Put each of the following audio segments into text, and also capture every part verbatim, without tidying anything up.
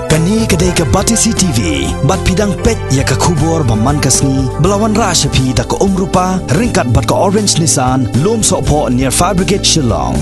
Kane ka dei ka Batesi T V, bad phi dang peit ïa ka khubor ba man ka sngi, ba la wanrah sha phi da ka Umrupa, ryngkat bad ka Orange Nissan, Lum Sohphoh near Fire Brigade Shillong.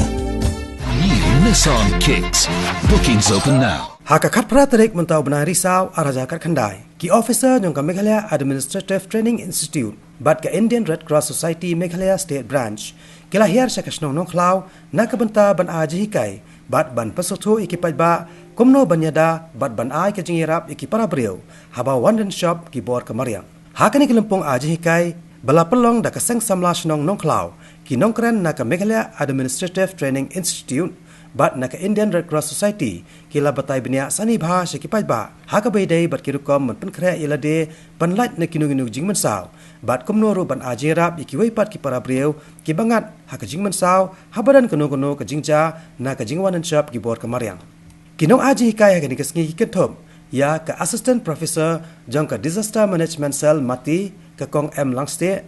New Nissan Kicks. Bookings open now. Ha ka khatphra tarik mynta u bnai Risaw arhajar khatkhyndai, ki officer jong ka Meghalaya Administrative Training Institute bad ka Indian Red Cross Society Meghalaya State Branch ki la hiar sha ka shnong Nongkhlaw na ka bynta ban ai jinghikai bad ban pynsngewthuh ïa ki paidbah kumno ban ïada bad ban ai ka jingïarap ïa ki para briew haba wan don shop ki bor ka mariang. Ha kane ka lympung ai jinghikai ba la pynlong da ka Seng Samla Shnong Nongkhlaw, ki nongkren na ka Meghalaya Administrative Training Institute bad na ka Indian Red Cross Society ki la batai bniah sani bha sha ki paidbah ha kaba ïadei bad ki rukom ban pynkhreh ïa lade ban lait na kino kino ki jingmynsaw bad kumno ruh ban ai jingïarap ïa kiwei pat ki para briew kiba ngat ha ka jingmynsaw haba don kano kano ka jingjia na ka jingwan don shop ki bor ka mariang. Ki nong ai jinghikai ha kane ka sngi ki kynthup ïa ka Assistant Professor jong ka Disaster Management Cell Mati, ka Kong M Langstieh,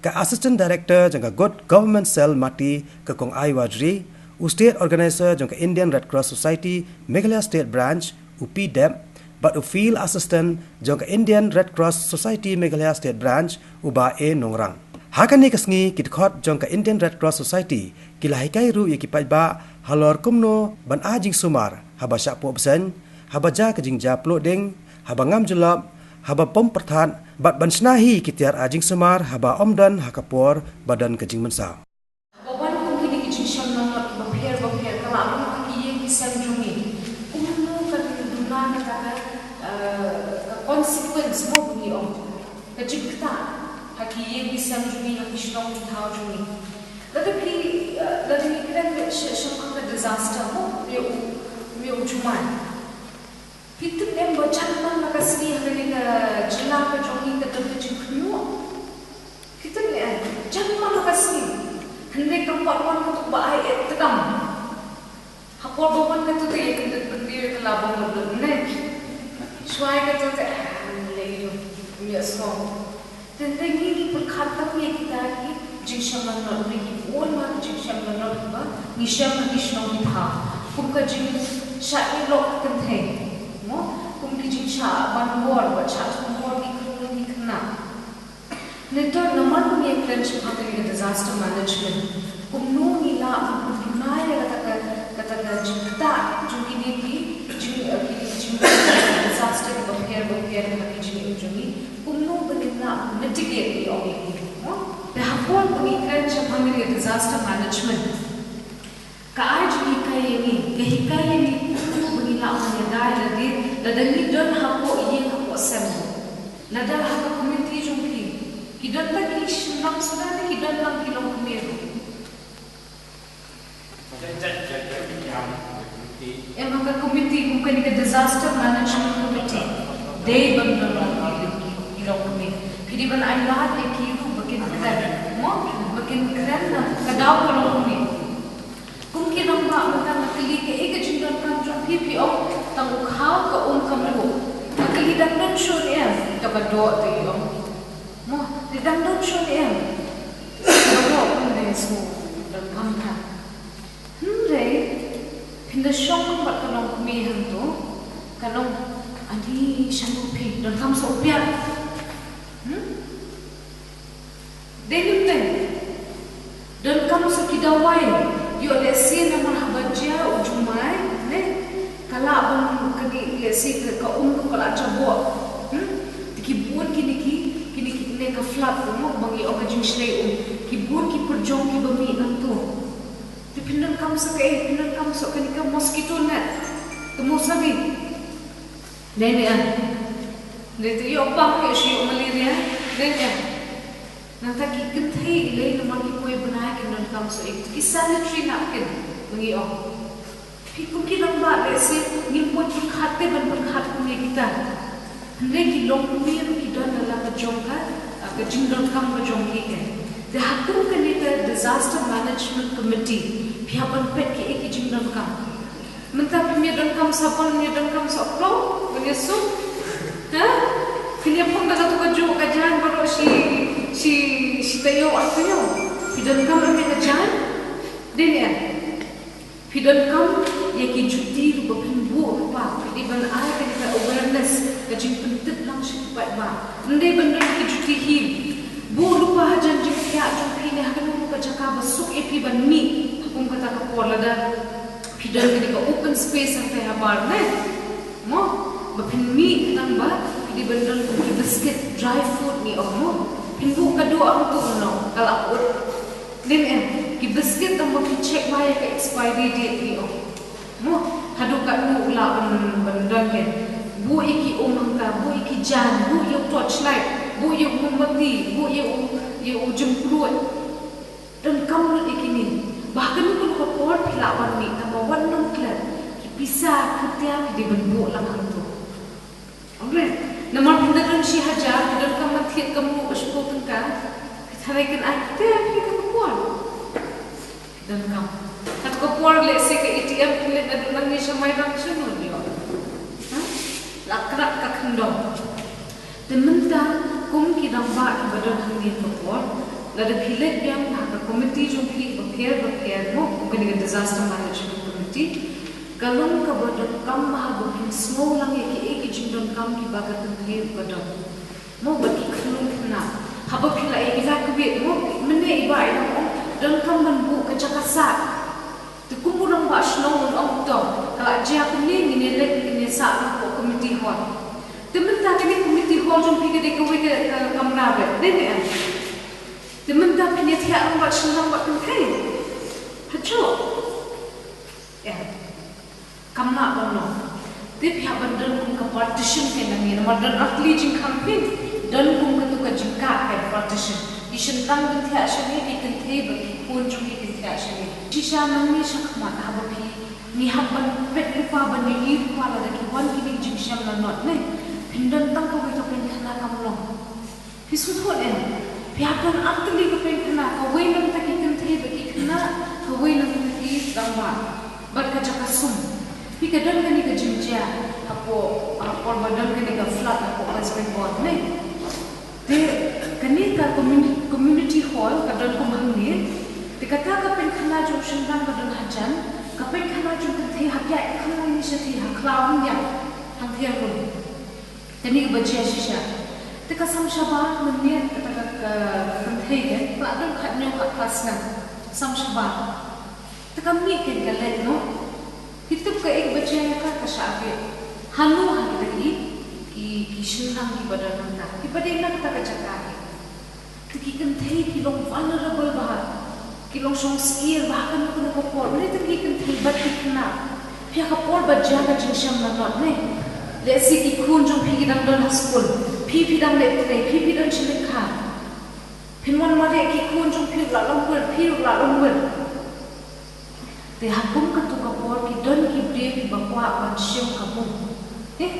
ka Assistant Director jong ka Good Government Cell Mati, ka Kong I Wadri, u State Organizer jong ka Indian Red Cross Society Meghalaya State Branch, u P Deb, bad u Field Assistant jong ka Indian Red Cross Society Meghalaya State Branch, u Bah A Nongrang. Ha kane ka sngi ki dkhot jong ka Indian Red Cross Society ki la hikai ruh ïa ki paidbah halor kumno ban ai jingsumar haba shah poh bseiñ, haba jia ka jingjia pluh ding, haba ngam jyllop, haba pom pyrthat, bad ban shna hi ki tiar ai jingsumar haba ym don ha ka por ba don ka jingmynsaw. Haba wan kum kine ki jingshem lanot kiba pher ba pher, ka lah ban long ha ki ïing ki sem jong ngi. Kumno kan duna kata ka, eh, ka consequence mo ba ngi ong, ka jingktah ha ki ïing ki sem jong ngi, ha ki shnong ki thaw jong ngi. Lada phi, eh, lada ngi kren beit sha, shaphang ka disaster mo, mih u, mih u jumai. Phi tip em ba jan man la ka sngi ha kane ka jylla ka jong ngi ka don ka jingkhynñiuh? Phi tip em, jan man la ka sngi. Hynrei kam pat wan kato ba ai eh tdam. Ha por ba wan kato te ïa kyndit bynriew ïa ka la bam bynriew ne. Shuwa ïa kato te, ah, lei ïa u, ym ïohsngew. Te, te ngi ngi pyrkhat tang ïa kita ki jingshem lanot, ngi ki bun ma ki jingshem lanot kiba ngi shem ha ki shnong ki thaw. Kum ka jingshah ïeh lok kynthei. Mo, kum ki jingshah ban bor, bad shah thung bor ki khynnah ki khynnah. Nangta namar ba ngi kren shaphang kane ka disaster management. Kumno ngi lah ban pynduna ïa kata ka, kata ka jingktah jong kine ki jing, eh, kine ki jing disaster kiba pher ba pher ha ki jingim jong ngi. Kumno ba ngin lah mitigate ngi ong ïa ki, mo? Te ha por ba ngi kren shaphang kane ka disaster management, ka ai jinghikai ïa ngi, ka hikai ïa ngi kumno ba ngin lah ban ïada ïa lade lada ngi don hapoh ïing hapoh sem. Lada ha ka community jong phi ki don tang ki shynrang suda ne ki don tang ki longkmie ruh? Em, ha ka committee, kum kane ka disaster management committee, dei ban don ki longkmie. Phi dei ban ai lad ïa ki ruh ba kin kren, mo, ba kin kren na ka daw ka longkmie. Kum ki rangbah mynta nga kylli kaei ka jingdonkam jong phi, phi ong tang u khaw, ka um, ka mluh. Nga kylli dang don shuh ne em? Kaba doh te i ong. Mo, te dang don shuh ne em? Kaba doh, kum dei shuh, donkam than. Hynrei phin da shong bad ka longkmie hangto, ka long, ani, shano phi, donkam shuh u piat? Hmm? Dei ne em dei? Donkam shuh ki dawai, ïoh lehse namar haba jia u jumai, ne? Ka lah ban kane lehse ka, ka um ruh ka la jaboh. Hmm? Te ki bun kine ki, kine ki, ne ka flood, mo, ba ngi ong ka jingshlei um. Ki bun ki pyrjong kiba mih nangto. Te phin donkam shuh kaei, phin donkam shuh kane ka mosquito net. Te mo sabi. Dei ne em? Dei te ïoh pang, ïoh shi, ïoh malaria. Dei ne em? Nangta ki kynthei lei namar ki poi bnai kin donkam shuh ïa ki sanitary napkin ba ngi ong. Phi kum ki rangbah lehse ngim poi pyrkhat te ban pyrkhat kum ïa kita. Hynrei ki longkmie ruh ki don la ka jong ka, ah, ka jingdonkam ka jong ki. Te ha kum kane ka disaster management committee phi hap ban peit kiei ki jingdonkam. Mynta phin ïa donkam sabon, ïa donkam sohploh ban ïa suk? Ha? Phin ïa phong da kato kajuh ka jaiñ baroh shi, shi, shi taïew ar taïew? Phi donkam ïa ka jaiñ? Dei ne em? Phi donkam ïa ki juti ruh ba phin buh ruh ba phi dei ban ai kane ka Ka jingpyntip lang sha ki paidbah. Ym dei ban don ki juti hi. Buh lypa hajan jingthiah jong phi ne ha kano ka jaka ba suk ïa phi ban mih ha kum kata ka por lada phi don kane ka open space hangtai habar ne. Mo, ba phin mih khnang ba phi dei ban don kum ki biscuit, dry food ngi ong mo. Phin buh ka doh hangtu mo, ka la ut. Dei ne em, ki biscuit tang ba phi check ba ïa ka expiry date ngi ong. Mo, haduh katno u lah ban, ban don ke. Buh ïa ki um hangta, buh ïa ki jan, buh ïa u torchlight, buh ïa u mombati, buh ïa u, ïa u jingpluid. Donkam lut ïa kine. Ba ha kano kano ka por phi lah ban mih, tang ba wat nym klet. Ki pisa khutia phi dei ban buh lang hangto. Ong re, namar phin da don shi hajar, phi donkam ban thied kumno, ka shiphew tyngka, phi tharai kan ai khutia ïa phi ha kano ka por. Phi donkam. Kato ka por lehse ka A T M phin leit naduh nangne sha Mairang shano ïoh. Ha? La krak ka khyndong. Te mynta kum ki rangbah kiba don hangne ka por, lada phi leit biang ha ka komiti jong phi bapher bapher mo, kum kane ka Disaster Management Committee, ka long kaba donkam ba haba phin sngew lang ïa kiei ki jingdonkam kiba ka kynthei ba don. Mo, bad ki khynnah. Haba phi la evacuate mo, mynne i Bah i dang ong, donkam ban buh ka jaka sah. Te kum u rangbah shnong un ong to, ka la jia kumne, ngin ïa leit, ngin ïa sah hapoh committee hall. Te mynta kane committee hall jong phi ka dei kawei ka, ka kamra beit, dei ne em? Te mynta phin ïa thiah rangbah shynrang bad kynthei. Hajuh. Em. Kam lah ban long. Te phi hap ban don kum ka partition kein nangne, namar don artylli jingkhang phi. Don kum katu ka jingkah kein, partition. I shynrang kin thiah shane, i kynthei bad ki khun jong i kin thiah shane. Shisha nangne shakhmat haba phi, ngi hap ban peit lypa, ban ïohi lypa lada ki wan kine ki jingshem lanot ne. Phin don tang kawei ka pynkhana kam long. Phi sngewthuh em? Phi hap don artylli ka pynkhana, kawei na ka bynta ki kynthei bad ki khynnah, kawei na ka bynta ki rangbah bad ka jaka sum. Phi, ka don kane ka jingjia hapoh, ha por ba don kane ka flood hapoh West Bengal ne. Te kane ka communi-, community hall ka don kum hangne. Te kata ka pynkhana jong u shynrang ka don hajan, ka pynkhana jong u kynthei ha khlaw, ka khynnah ne shathie ha khlaw, hangta, hangta ruh. Kane kaba jia shisha. Te ka sam shabar mynmiet kata ka, ka, ka kynthei, ka la don khathynñiew khatphra snem. Sam shabar. Te ka mih kein ka leit noh. Phi tip kaei kaba jia ïa ka, ka shah bit. Hano ha kita ki, ki, ki shynrang kiba don hangta, kiba dei na kata ka jaka hi. Te ki kynthei ki long vulnerable bha. Ki long shong syier bha ha kano kano ka por. Ym dei tang ki kynthei bad ki khynnah. Phi, ha ka por ba jia ka jingshem lanot ne, lehse ki khun jong phi ki dang don ha skul. Phi, phi dang leh trei, phi, phi don shi lyngkha. Phin wan mareh ki khun jong phi ruh la long wir, phi ruh la long wir. Te ha kum katu ka por ki don ki briew kiba kwah ban shim kabu. Eh?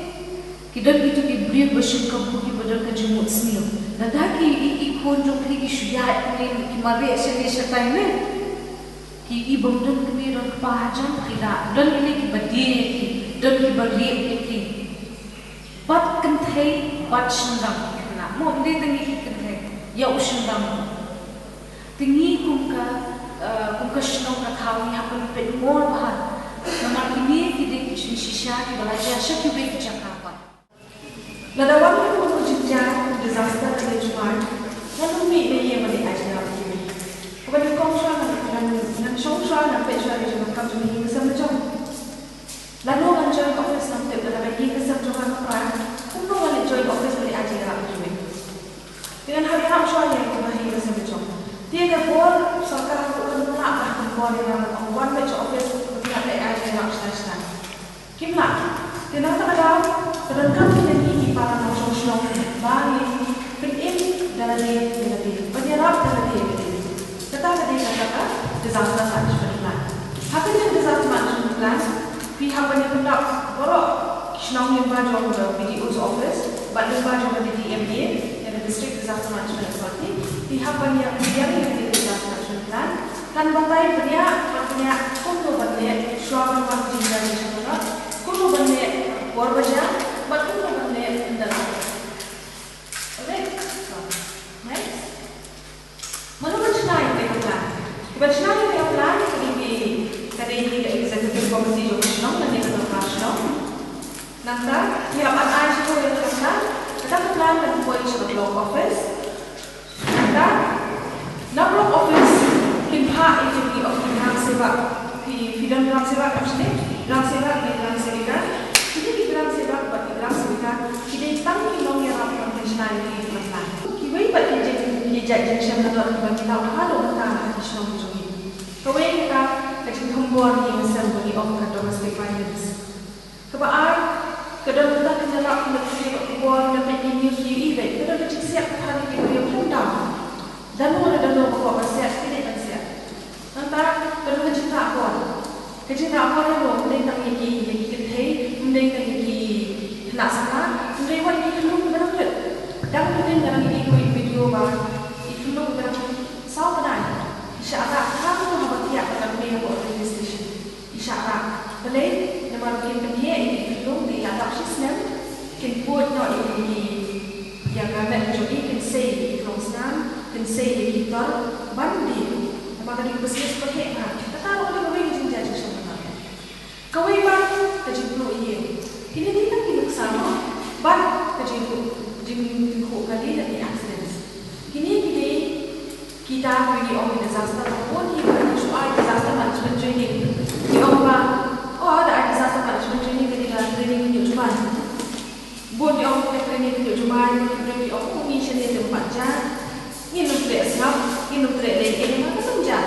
Ki don kito ki briew ba shim kabu kiba don ka jingmut sniew. Lada ki i, i khun jong phi ki shu ïaid kine, ki mareh shane shatai ne. Ki i bym don kmie don kpa hajan, ki la don kine kiba die ïa ki, don kiba rieh ïa ki. Bad kynthei, bad shynrang ki khynnah. Mo, ym dei tang ïa ki kynthei, ïa u shynrang. Te ngi kum ka, eh, kum ka shnong ka thaw ngi hap ban peit mor bha. Namar kine ki dei ki jingshisha kiba la jia sha kiwei ki jaka pat. Lada wan ka jingjia disaster management, ngan ym mih na ïing ban leit ai jingïarap ïa kiwei. Kaba nyngkong shuwa ngan, ngan, ngan shong shuwa ngan peit shuwa ïa ka jingdonkam jong ka ïing ka sem la jong. Lano ngan join office ngam tip, lada ka ïing ka sem jong nga ka prai, kumno ngan leit join office ban leit ai jingïarap ïa kiwei. Te ngan hap ïarap shuwa ïa kiba ha ïing ka sem ka jong. Te ka bor sorkar ruh kan ym lah ban bor ïa nga ban ong wan beit sha office ban leit ai jingïarap shata shata. Kim lah. Te na kata ka daw ka donkam ïa ngi ki para nongshong shnong ba ngin pynim da lade da lade, ban ïarap da lade da lade. Kata ka dei kata ka disaster management plan. Ha kane ka disaster management plan phi hap ban ïa pyndap baroh ki shnong lyngba jong ka B D O's office bad lyngba jong ka D D M A, ïa ka District Disaster Management Authority. Phi hap ban ïa pynbiang ïa ka disaster management plan. Kan batai bniah bad bniah kumno ban leh shuwa ban wan ka jingïaid lynti sha ka rat, kumno ban leh por ba jia bad kumno ban leh ynda la. Alright. So, next. Mano ban shna ïa ka plan? Ban shna ïa ka plan ka dei hi, ka dei hi ka executive committee jong ka shnong lane ka sorkar shnong. Nangta ngi hap ban ai shuh ïa ka Kan poi sha ka block office. Nangta na block office kin phah ïa ki, ong ki gram sewak, phi, phi don gram sewak kam shane? Gram sewak ne gram sewika. Kine ki gram sewak bad ki gram sewika ki dei tang ki nongïarap ban pynshna ïa ki, ki masla. Kiwei pat ki jing, ki jait jingshem na dor kiba ngi la pynlong mynta ha ki shnong jong ngi. Kawei kata ka jingthombor ïing sem ba ngi ong ka domestic violence. Kaba ar, ka don kata ka jingïarap na ka bor na peit ïa ki, ïa ki, ka don ka jingsiat ka than ïa ki briew khlem daw. Dano dano ba kwah ban siat, ki dei ban siat. Nangta ka don ka jingtah bor. Ka jingtah bor ïa no, ym dei tang ïa ki, ïa ki kynthei, ym dei tang ïa ki khynnah samla, hynrei wat ïa ki khyllung kiba dang rit. Dang mynnin nga dang ïohi ïa ka video ba i khyllung ba dang saw bnai i shah rah ha kato haba thiah ka kane hapoh railway station. I shah rah. Balei? Namar ba kin pynheh ïa ki khyllung, te ïa dap shisnem kin pud noh ïa ki, ïa ka met jong ki, kin sei ïa ki khlong snam, kin sei ïa ki tor ban die. Namar ka dei ka business ba heh bha. Kata ruh ka dei kawei ka jingjia jingshem. Kawei pat ka jingpluh ïing. Kine dei tang ki nuksa mo. Bad ka jingpluh, jingpluh kali lane accidents. Kine ki dei kita kiba ngi ong ki disaster. Bun hi ba ngi shu ai disaster management training. Ngi ong ba, oh, da ai disaster management training ka dei ka training ka ñiuh jumai. Bun ngi ong ka training ka ñiuh jumai, ngi ong, oh, ngi shane te ym pat jia. Ngin ym treh sngap, ngin ym treh leh ei ei, ma ka sngewjia.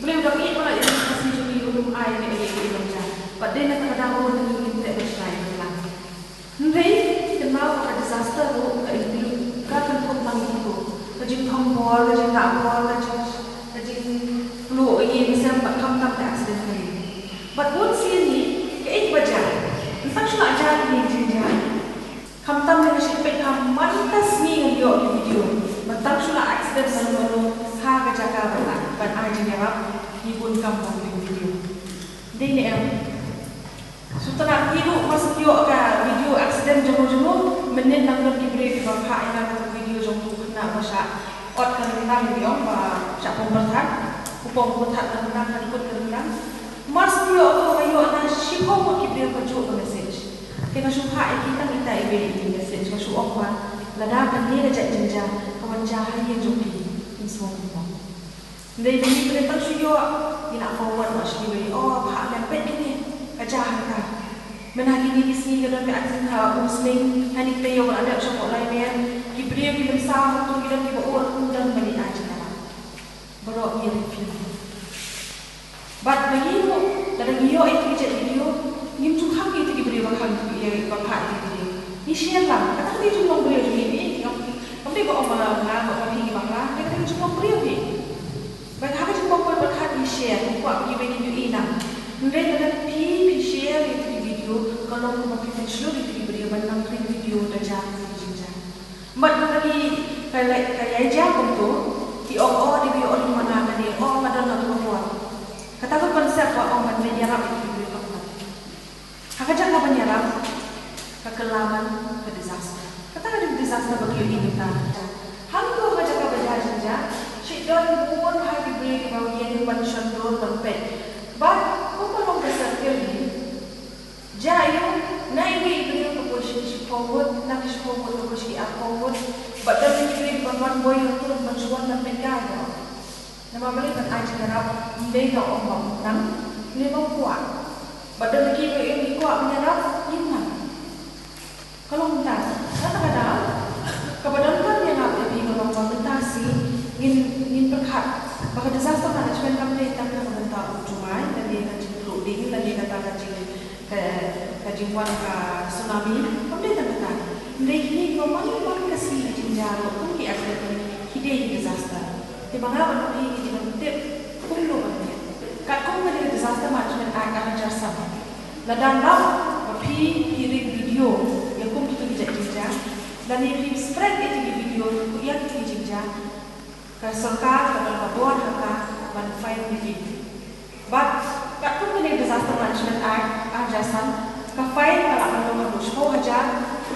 Blei u dang ïeit ba la ïa ka Khasi jong ngi, u nym ai ne ei ei ba ïa ka. Bad dei na kata ka daw ruh ngi ngim treh ban shna ïa ka lang. Hynrei kynmaw ba ka disaster ruh ka include, ka kynthup lang ïa kito. Ka jingthombor, ka jingtah bor, ka jing, ka jingpluh ïing sem bad khamtam ka accident kali. Bad bun sien hi kaei kaba jia. Ym tang shu la jia kine ki jingjia. Khamtam lei nga shu peit ha man ka sngi ngan ïoh ki video ba tang shu la accident mano mano ha ka jaka ban, ban ai jingïarap, ngi bun kam ban ïoh video. Dei ne em? Shu tang ngi ruh ma shu ïoh ka video accident jong u jong u, mynnin nang don ki briew kiba phah ïa nga ka video jong u khynnah ba shah ot ka ryngkang, ngi ong ba shah pom pyrthat, u pom pyrthat ka ryngkang, ka dkut ka ryngkang. Mar shu ïoh ka, nga ïoh na shiphew ngut ki briew kajuh ka message. Te nga shu phah ïa ki tang ita iwei i message, nga shu ong ba lada kane ka jait jingjia ka wan jia ha ïing jong phi, ym sngew kumno. Hynrei ba ngi pynban tang shu ïoh, ngi la forward noh sha kiwei, oh, phah lem, peit kine, ka jia hangta. Mynta ha kine ki sngi ka don ka accident ha Umsning, ha kine ki taïew ka la dep shapoh Laimer, ki briew ki mynsaw hato ki don kiba ur, ym don ban ïa ai jingïarap. Baroh ngi rit phi. Bad ma ngi ruh, lada ngi ïoh ïa ki jait video, ngim ju khang ïa ki briew ba khang ïa, ba phah ïa ki video. Ngi share lang, kata ka dei ka jinglong briew jong ngi, ngam, ngam dei ba ong ba nga, ba phi ngi bakla, kata ka dei ka jinglong briew hi. Bad ha ka jingpynpoi pyrkhat ngi share, ngi kwah ba kiwei kin ïohi lang. Hynrei lada phi, phi share ïa ki video, ka long kumba phi pynshlur ïa ki briew ban nang ring video da jia ki jingjia. Bad lada ki, ka, ka ïai jia kumto, ki ong, oh, dei ba ïoh ring ma nga kane, oh, nga don na kata ka por. Kata ka concept ba ong ban ïarap ïa ki briew ka pynlong. Ha ka jaka ban ïarap, ka kylla man ka disaster. Kata ka dei ka disaster ba ngi ïohi mynta. Hangto ha ka jaka ba jia jingjia, shi don bun bha ki briew kiba ïeng ban shon dur ban peit. Bad kumba long ka circle hi. Jia ïa u, na iwei i briew ka poi sha ki shiphew ngut, na ki shiphew ngut ka poi sha ki arphew ngut, bad don ki briew kiban wan buh ïa u ban shu wan ban peit kai ïa u. Namar balei? Ban ai jingïarap, ym dei tang ong ba nang, ne ba kwah. Bad don kiwei ïa ngi kwah ban ïarap, ngim nang. Ka long mynta, kata ka daw kaba donkar ïa nga bad ïa phi kaba mynta shi ngin, ngin pyrkhat ba ka disaster management kam dei tang na ka bynta u jumai, lane ka jingpluh ding, lane kata ka jing, ka, ka jingwan ka tsunami, kam dei tang kata. Hynrei kine kiba man man ka sngi ki jingjia ruh kum ki accident, ki dei ki disaster. Te ma nga bad ma phi ngi dei ban tip kumno ban leh. Katkum kane ka Disaster Management Act ar hajar san. Lada lap ba phi, phi ring video ïa kum kito ki jait jingjia, lane phi spread ïa kito ki video ïa kito ki jingjia, ka sorkar ka don ka bor ha ka ban fine ïa phi. Bad katkum kane ka Disaster Management Act ar hajar san, ka fine ka lah ban long haduh shiphew hajar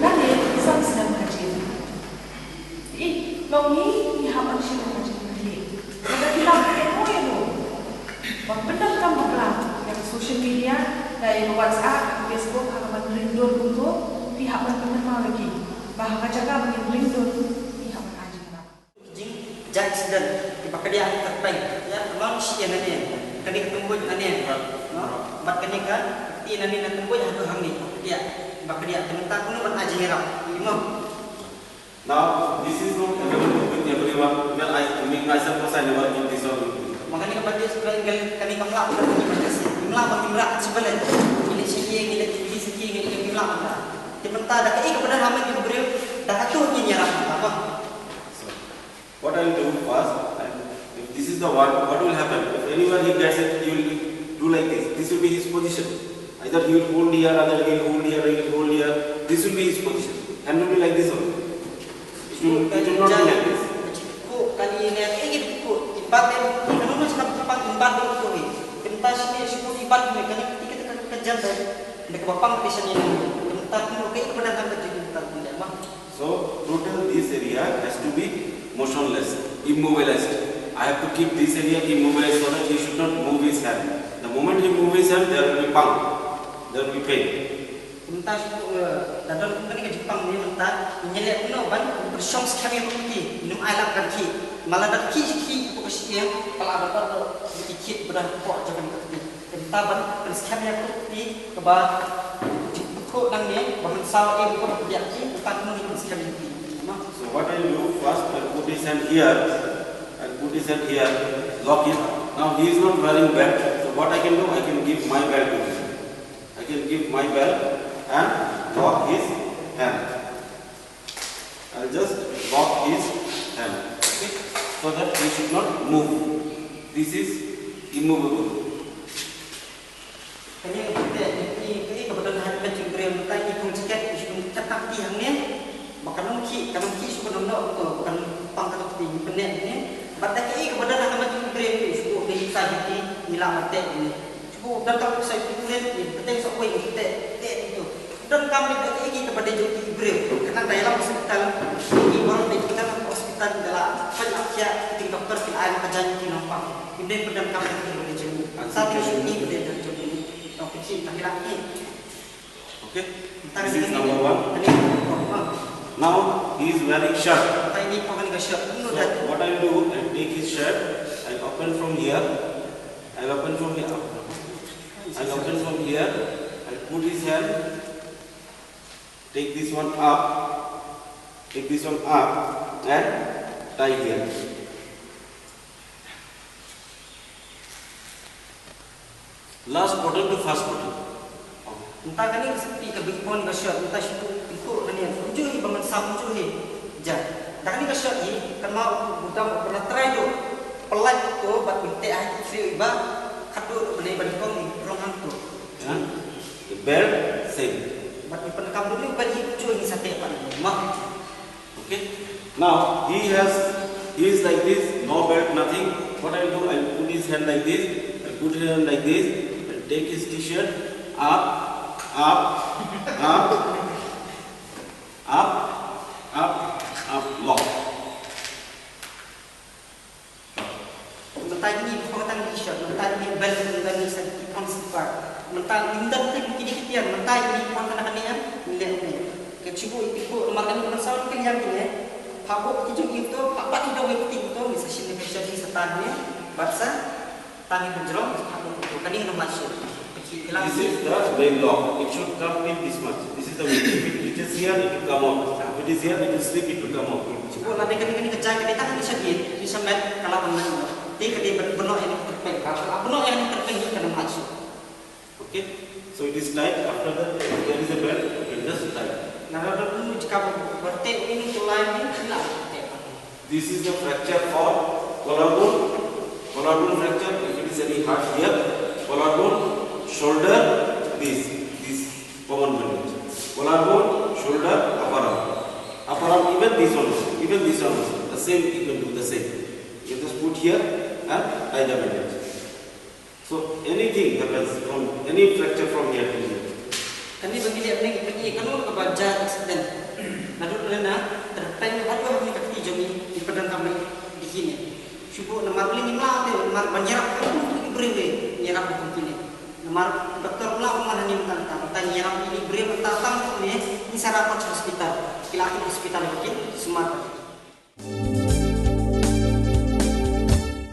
lane san snem ka jel. Te i, long ngi, ngi hap ban shim ka jingkyrkieh. Lada phi lap ïa no ïa no ba pyndonkam bakla ïa ka social media, da ïa ka WhatsApp, ka Facebook, ha kaban ring dur kumto, phi hap ban pynkynmaw ïa ki. Ba ha ka jaka ba ngin ring dur, ngi hap ban ai jingïarap. Jing judge dan kiba kdiah ki tyrpeng. Ïa, ka long shi ïa nane. Kane ka tymbuj nane. No? Bad kane ka kti nane na tymbuj haduh hangne. Kdiah. Ba kdiah. Te mynta kumno ban ai jingïarap. Imo. Now, this is not available with everyone. Even I, me myself also, I never keep this one with me. Ma kane ka bandage, kane ka, kane kam lah ban, kane ka bandage. Kam lah ban, kam lah ban, kane ka bandage. Ngi leh sha ki, ngi leh ki, ngi leh ki, ngi leh ki, kam lah ban. Te mynta da kaei kaba don ha met u briew, da kato ngin ïarap mynta, ba. So, what I will do first, I, if this is the one, what will happen? If anyone he gets it, he will do like this. This will be his position. Either he will hold here, either he will hold here, he will hold here. This will be his position. And will be like this only. It will, it will not be like this. Ko kali ne, eh, gitu ko. Ibat ne, kalau nak cakap tentang ibat dulu tu, eh. Tentang sini, sini ibat ni, kan kita, kita, kita jangan. Mereka bapang di sini. Tentang tu, kayak kepada hamba jadi tentang dia mah. So, total this area has to be motionless, immobilized. I have to keep this area immobilized so that he should not move his hand. The moment he move his hand, there will be pang, there will be pain. Mynta shu, eh, da don kumne ka jingpang ne mynta, ngi leh kumno ban pynshong skhem ïa ka kti, ngim ai lap ka kti. Ma la da kti shi kti, ka shi ïa, ka la da don ki kti ba da pok jong ka kti. Mynta ban pynskhem ïa ka kti, kaba jingpynkhuh nangne, ba mynsaw ïa ka kti, mynta kumno ngin pynskhem ïa ka kti. Ma? So what I do first, I put his hand here, I put his hand here, lock it. Now he is not wearing belt, so what I can do, I can give my belt to him. I can give my belt and lock his hand. I'll just lock his hand, okay, so that he should not move. This is immovable. Kane ka pynthut, ïa kane ka pynthut ha ka jingkren mynta, ïa ka jingkren, ïa ka jingkren, ba kan ym khih, kan ym khih shuh, kan ym noh, to, ba kan pang, kan ym khih, pynthut ne. Bad da kaei kaba don ha ka jingkren, shu buh dei sa jong ki, ngi la ban teh ne. Shu buh don tang sa jingkren, ngi pynthut sa wei, ngi pynthut, teh ne to. Don kam ne da kaei kaba dei jong ki briew. Kane da ïalam hospital, ki baroh dei hospital, hospital da la pynlap ïa ki doktor ki ai ka jingkren nongpang. Ki dei pyndonkam da kaei kaba dei jong ki. Sa ki shu ki kaba dei jong ki. Tang ki, tang ki la ki. Okay. This is number one. Now he is wearing shirt. So what I do, I take his shirt, I open from here, I open from here, I open from here, I put his hand, take this one up, take this one up and tie here. Last button to first button. Mynta kane ka sopti kaba i pon ka shirt, mynta shu buh, i buh kane, kumjuh hi ba mynsaw kumjuh hi. Ja. Da kane ka shirt hi, kan ma u button u pynlait trai tu. Pynlait tu, bad pynteh ha i briew iba, khadduh tu, bad i ban i pon i prong hangtu. Yeah. The belt, same. Bad i pyndonkam tu, bad i kumjuh hi sa teh pat. Ma. Okay. Now he has, he is like this, no belt, nothing. What I do, I put his hand like this, I put his hand like this, and take his t-shirt up, up, up, up, up, up, lock. Mynta ini pang tang t-shirt, mynta ini belt, mynta ini sa ki pang slipper. Mynta ini dan ki kini ki tiar, mynta ini pang kana kane ya, ini le ne. Ke chibu iti ko, mynta ini mynta saw ki yang kini. Pabo ki jong itu, pabo ki dong ki itu, ni sa shin ni ka shirt ni sa tan ni, bad sa tan ni ka jrong, pabo itu, kani no masuk. This is the main lock. It should come in this much. This is the main. If it reaches here, it will come out. If it is here, it will slip, it will come out. Shu la dei kane, kane ka jaka dei tang ni sha dien, ni sha met, ka la ban nang. Dei ka dei ban, ban noh ïa ni tyrpeng, ka la ban noh ïa ni tyrpeng ni ka nang lait shuh. Okay? So it is tight. After that, there is a belt. You can just tie. Na ra da nu jaka ba, ba teh ni ni tulai ni, ni la teh. This is the fracture for collarbone. Collarbone fracture, if it is any hurt here, collarbone, shoulder, this, this common bandage. Collarbone, shoulder, upper arm. Upper arm, even this one also, even this one also. The same, you can do the same. You just put here and tie the bandage. So anything happens from any fracture from here to here. Kane ba ngi leh mynne, kane kano kaba jia accident. Naduh lane na tyrpeng haduh ha kane ka kti jong ngi, ngi pyndonkam ïa kine. Shu buh namar balei ngim lah te, namar ban ïarap kum ki briew, ngi ïarap kum kine. Namar doktor ba lah ban wan hangne mynta, mynta ngi ïarap ïa ki briew mynta tang kumne. Sara pat hospital, ki la kin hospital ba kin